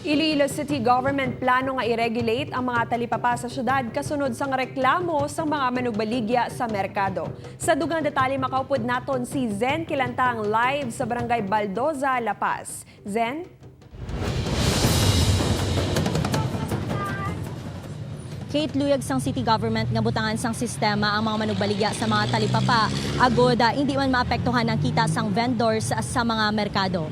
Iloilo City Government plano nga i-regulate ang mga talipapa sa syudad kasunod sang reklamo sa mga manugbaligya sa merkado. Sa dugang detalye, makaupod naton si Zen Kilantang live sa Barangay Baldoza, La Paz. Zen? Kate, luyag sang city government nga butangan sang sistema ang mga manugbaligya sa mga talipapa. Agod, hindi man maapektuhan ang kita sang vendors sa mga merkado.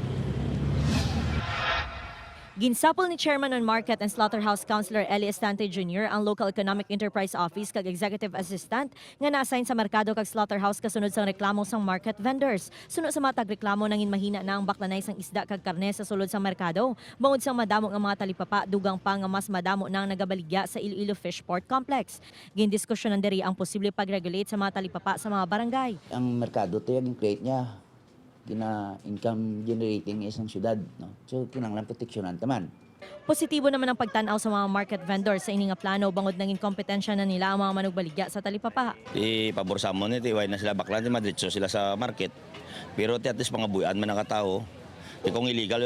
Ginsapol ni Chairman on Market and Slaughterhouse Councilor Eli Estante Jr. ang Local Economic Enterprise Office kag Executive Assistant nga na-assign sa merkado kag slaughterhouse kasunod sang reklamo sang market vendors. Suno sa matag reklamo, nangin mahina na ang baklanay sang isda kag karne sa sulod sang merkado. Bangod sang madamo nga mga talipapa, dugang pa nga mas madamo na ang nagabaligya sa Iloilo Fishport Complex. Gindiskusyonan diri ang posible pag-regulate sa mga talipapa sa mga barangay. Ang merkado to yung create niya gina income generating isang syudad, no? So kinahanglan proteksyonan taman. Positibo naman ang pagtan-aw sa mga market vendors sa ini nga plano bangod nangin kompetensya na nila ang mga manugbaligya sa talipapa. Ti pabor sa amon ni ti way na sila baklan ti madritso sila sa market. Pero ti at least mga buyan man ang katao. Ti kung illegal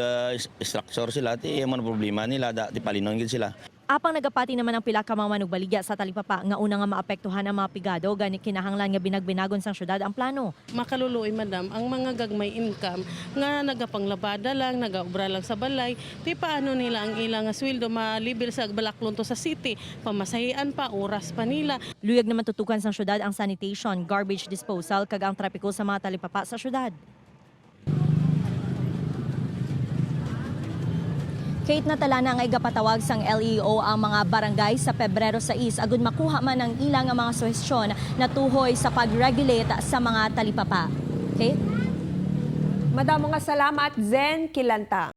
structure sila ti amo na problema nila da, ti palinon gid sila. Apang nagapati naman ang pila ka mga manugbaligya sa talipapa nga una nga maapektuhan ang mga pigado, gani kinahanglan nga binagbinagon sang syudad ang plano. Makaluluoy, madam, ang mga gagmay income nga nagapanglabada lang, nagaobra lang sa balay, ti paano nila ang ilang sweldo malibil sa balaklon to sa city, pamasahian pa, oras pa nila. Luyag naman tutukan sang syudad ang sanitation, garbage disposal kag ang trapiko sa mga talipapa sa syudad. Kate, natala na nga igapatawag sang LEO ang mga barangay sa Pebrero 6 agud makuha man ang ilang nga mga suhestyon na tuhoy sa pag-regulate sa mga talipapa. Kate? Madamo nga salamat, Zen Kilantang.